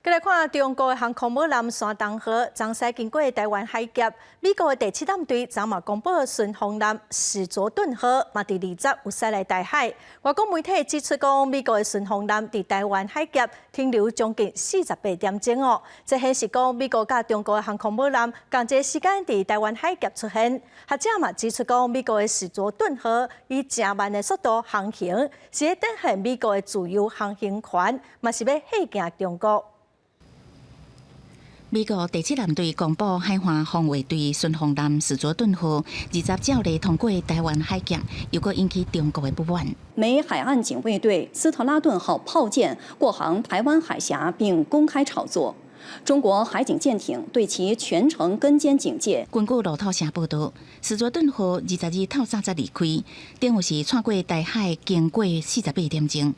過來看中國的航空母艦山東號，昨昏經過臺灣海峽。美國的第七艦隊昨嘛公布巡防艦史卓頓號，嘛佇20有駛來台海。外國媒體指出講，美國的巡防艦佇臺灣海峽停留將近48點鐘哦。這顯示講美國佮中國的航空母艦仝一個時間佇臺灣海峽出現。學者嘛指出講，美國的史卓頓號以誠慢的速度航行，是咧展現美國的自由航行權，嘛是欲嚇驚中國。美國第七艦隊公布海岸防衛隊巡防艦史卓頓號20照例通過臺灣海峽，又閣引起中國的不滿。美海岸警衛隊斯特拉頓號炮艦過航臺灣海峽，並公開炒作。中國海警艦艇對其全程跟監警戒。根據路透社報道，史卓頓號22透早才離開，等於是穿過台海經過48點鐘。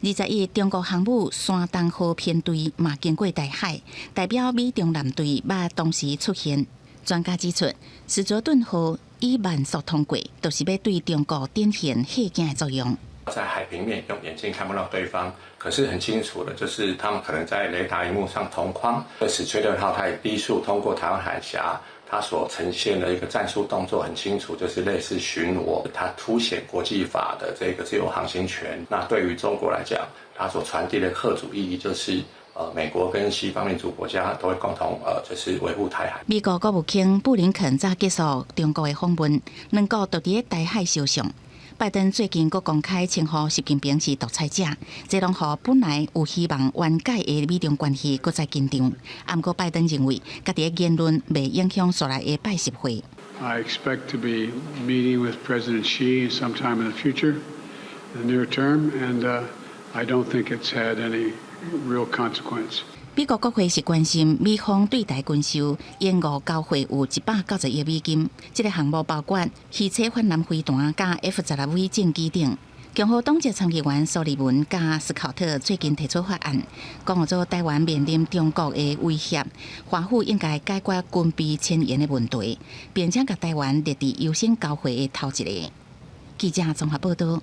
21，中國航母山東號編隊嘛經過台海，代表美中艦隊嘛同時出現。專家指出，史卓頓號以慢速通過，就是欲對中國展現嚇驚的作用。在海平面用眼睛看不到對方，可是很清楚的，就是他們可能在雷達螢幕上同框。史卓頓號它以低速通過台灣海峽，它所呈現的一個戰術動作很清楚，就是類似巡邏，它凸顯國際法的這個自由航行權。那對於中國來講，它所傳遞的嚇阻意義就是，美國跟西方民主國家都會共同，就是維護台海。美國國務卿布林肯早結束中國的訪問，兩國都佇台海相撞。拜登最近閣公開稱呼習近平是獨裁者，這攏予本來有希望緩解的美中關係閣再緊張。毋過拜登認為，家己的言論袂影響紲來的拜習會。 I expect to be meeting with President Xi sometime in the future, in the near term, and I don't think it's had any real consequence. 美國國會是關心美方對台軍售延誤交貨有190億美金，這個項目包括魚叉反艦飛彈佮 F-16V 戰機等。共和黨籍參議員蘇利文佮斯考特最近提出法案，講做台灣面臨中國的威脅，華府應該解決軍備遷延的問題，並且共台灣列佇優先交貨的頭一个。記者綜合報道。